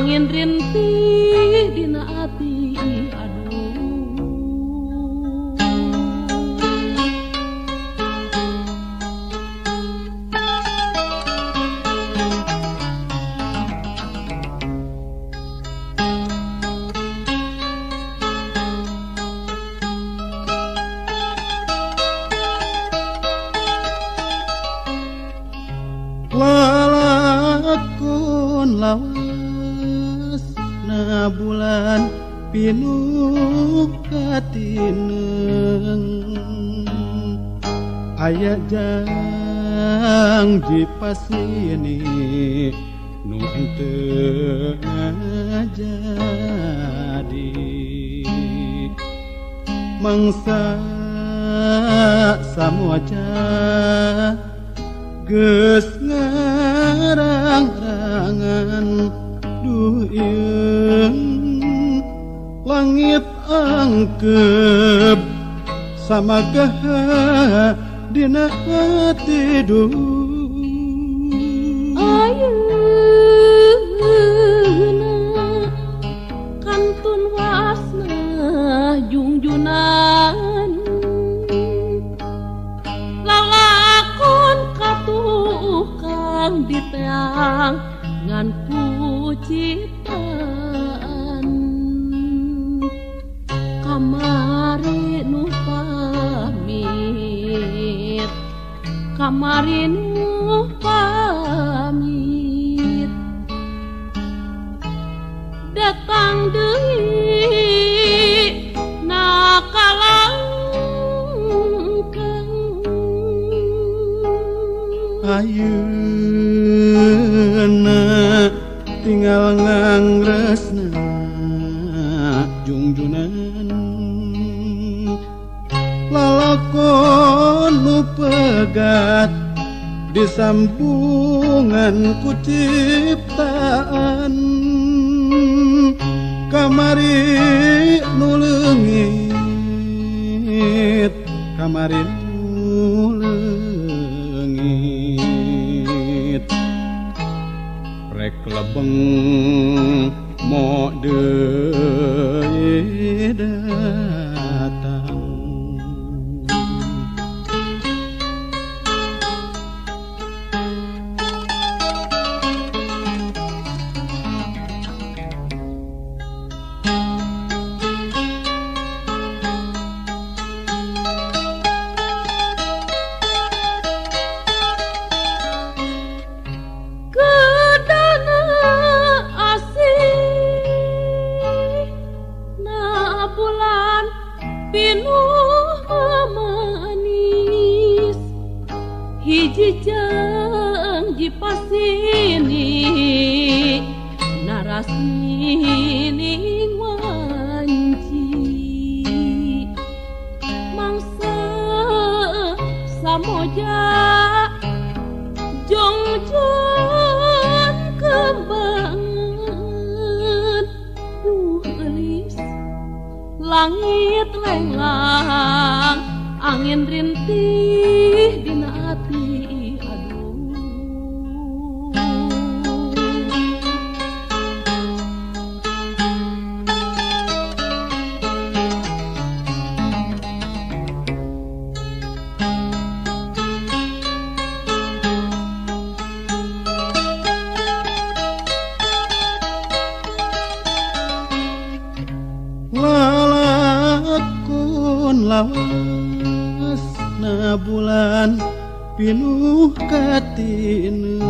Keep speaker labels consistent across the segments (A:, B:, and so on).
A: angin rintih dina ati aduh.
B: Lalakon lawas na bulan pinuh katineng aya janji pasini nu teu ngajadi mangsa samoja geus ngarang-rangan duh ieung langit angkep samagaha dina hati duh.
A: Ayeuna kantun wasna jungjunan lalakon katukang diteang ngan ku ciptaan kamari nu pamit kamari nu pamit datang deui na kalangkeng.
B: Ayeuna tinggal ngangresna jungjunan lalakon nu pegat disambungan ku ciptaan kamari nu leungit kamari nu leungit rek lebeng mo deui datang.
A: Pinuh manis hiji janji pasini narasining wanci mangsa samoja jongjon kembangan duh elis langit lenglang angin rintih dina ati aduh.
B: Lalakon lawas na bulan pinuh katineng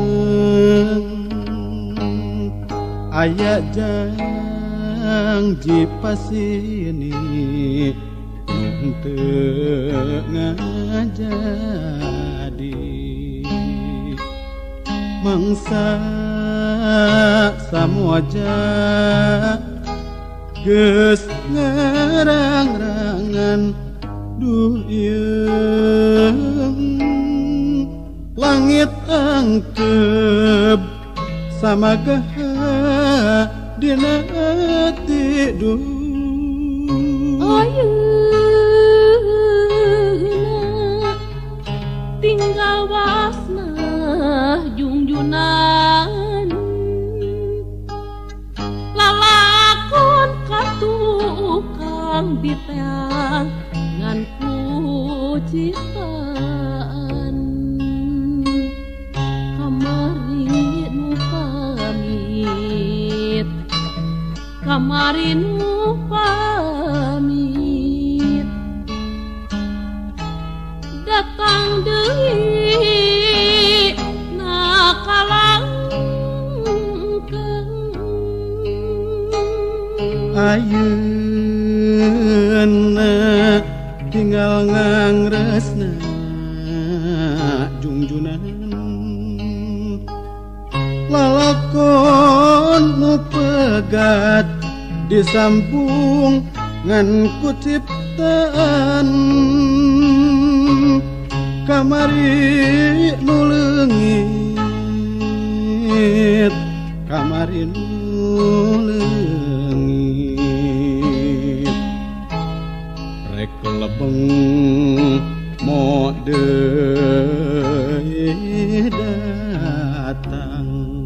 B: aya janji pasini nu teu ngajadi mangsa samoja geus ngarang-rangan duh ieung langit angkep samagaha dina ati duh.
A: Ayeuna tinggal wasna jungjunan Ciptaan kamari nu pamit, kamari nu pamit, datang deui na kalangkeng.
B: Ayeuna tinggal ngangresna jungjunan lalakon nu pegat disambung ngan ku ciptaan kamari nu leungit, kamari nu leungit, rek lebeng mo deui datang.